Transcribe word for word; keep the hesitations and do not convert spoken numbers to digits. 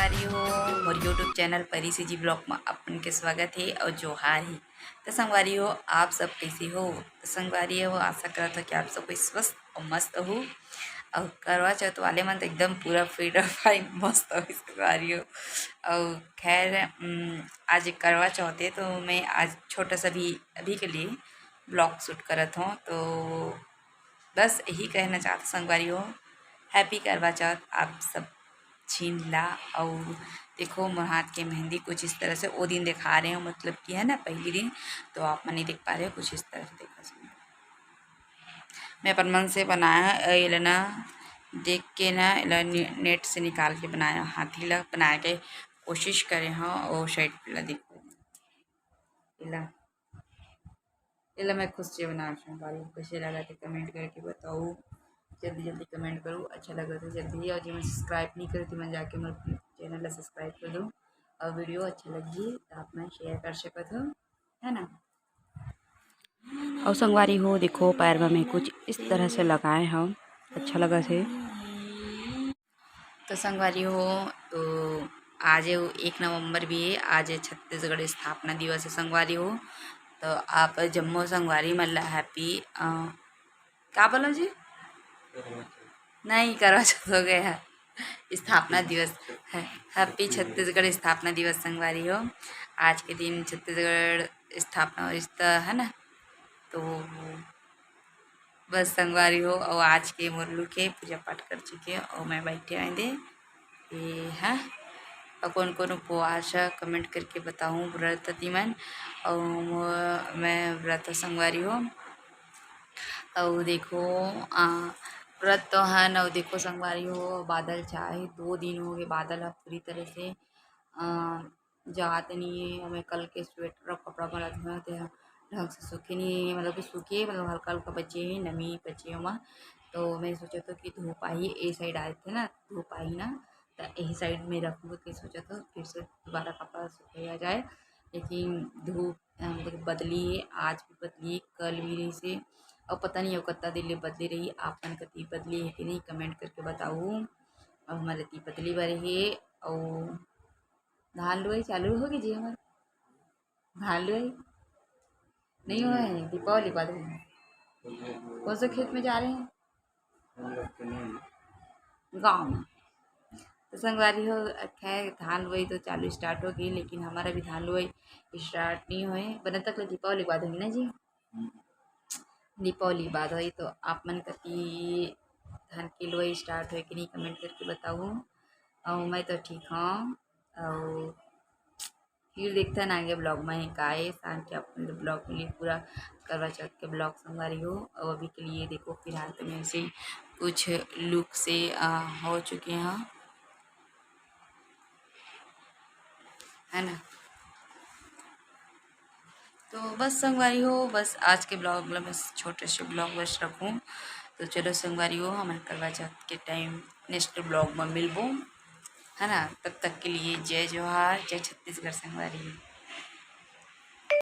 संगवारी हो, मोर YouTube channel परी CG blog में अपन के स्वागत हे और जोहार हे। तो संगवारी हो, आप सब कैसे हो? तो संगवारी हो, आशा करत हो कि आप सब कोई स्वस्थ और मस्त हो। और करवा चौथ वाले मन तो एकदम पूरा फिट और फाइन मस्त हो संगवारी हो। और खैर, उम, आज करवा चौथ हे तो मैं आज छोटा सा भी अभी के लिए ब्लॉग शूट करत हूँ। तो बस यही कहना चाहत संगवारी हो, हैप्पी करवा चौथ आप सब झिन ला। और देखो मोर हाथ के मेहंदी कुछ इस तरह से, वो दिन दिखा रहे हो, मतलब कि है ना पहली दिन, तो आप मन नहीं देख पा रहे हो, कुछ इस तरह से देखो। मैं अपन मन से बनाया, एला ना देख के ना, एला ने-, नेट से निकाल के बनाया, हाथी ला बनाए के कोशिश करे हूँ। और साइड ला देखो, एला एला मैं खुद से बनाए हूँ। बालू कैसे लगा थे कमेंट करके बताओ, जल्दी जल्दी कमेंट करो, अच्छा लगा तो जल्दी। और जो मैं सब्सक्राइब नहीं करे थे, मैं जाके मोर चैनल ला सब्सक्राइब कर दो। और वीडियो अच्छा लगी तो आप मैं शेयर कर सकत हो, है ना। और संगवारी हो, देखो पैर में मैं कुछ इस तरह से लगाए हूँ, अच्छा लगा से। तो संगवारी हो, तो आज एक नवंबर भी है, आज छत्तीसगढ़ स्थापना दिवस है संगवारी हो। तो आप जम्मो संगवारी मन ला हैप्पी, अ, का बोलो जी? नहीं, करवा चौथ हो गया है, स्थापना दिवस है। हैप्पी छत्तीसगढ़ स्थापना दिवस संगवारी हो। आज के दिन छत्तीसगढ़ स्थापना हुई तो है ना, तो बस संगवारी हो, और आज के मोर लुक है, पूजा पाठ कर चुके हैं और मैं बैठे आए दे ये है। और कौन कौन उपवास है कमेंट करके बताऊँ व्रत ती मन। और मो-, मैं व्रत संगवारी हो। और देखो, आ, व्रत तो है ना, देखो संगवारी हो, बादल चाहे दो दिन हो गए, बादल है पूरी तरह से, आ, जात नहीं है। मैं कल के स्वेटर और कपड़ा मन ला धोए, ते ह ढंग से सूखे नहीं है, मतलब कि सूखे, मतलब हल्का हल्का बचे है, नमी बचे है ओमा। तो मैं सोचा तो कि धूप आही, ए साइड आए थे ना, धूप आही ना, तो यही साइड में रखूँगा कि सोचा तो फिर से दोबारा कपड़ा सूखे आ जाए। लेकिन धूप, अ, मतलब बदली है, आज भी बदली है, कल भी रही से, और पता नहीं हो कितना दिन ले बदली रही। आप मन कती बदली है कि नहीं, कमेंट करके बताओ। और हमारे ती बदली बारे है, और धान लुआई चालू होगे जी हमारे। धान लुआई नहीं हुआ है, दीपावली बाद में। कौन से खेत में जा रहे हैं? गाँव में। तो संगवारी हो, खैर धान लुआई तो चालू स्टार्ट हो गई, लेकिन हमारा भी धान लुआई स्टार्ट नहीं हुए। बने तक ले दीपावली बाद होगी ना जी। दीपावली बाद होई तो आप मन कती धान की लुआई स्टार्ट होए कि नहीं, कमेंट करके बताओ। और मैं तो ठीक हूँ। और फिर देखते हैं आगे ब्लॉग में का है, शाम के आप लोग ब्लॉग के लिए पूरा करवा चौथ के ब्लॉग संगवारी हो। और अभी के लिए देखो फिलहाल तो मैं ऐसे ही कुछ लुक से, आ, हो चुके हैं, है ना। तो बस संगवारी हो, बस आज के ब्लॉग में बस छोटे से ब्लॉग बस रखूँ। तो चलो संगवारी हो, हमन करवा चौथ के टाइम नेक्स्ट ब्लॉग में मिलबो, है ना। तब तक के लिए जय जोहार, जय छत्तीसगढ़ संगवारी हो।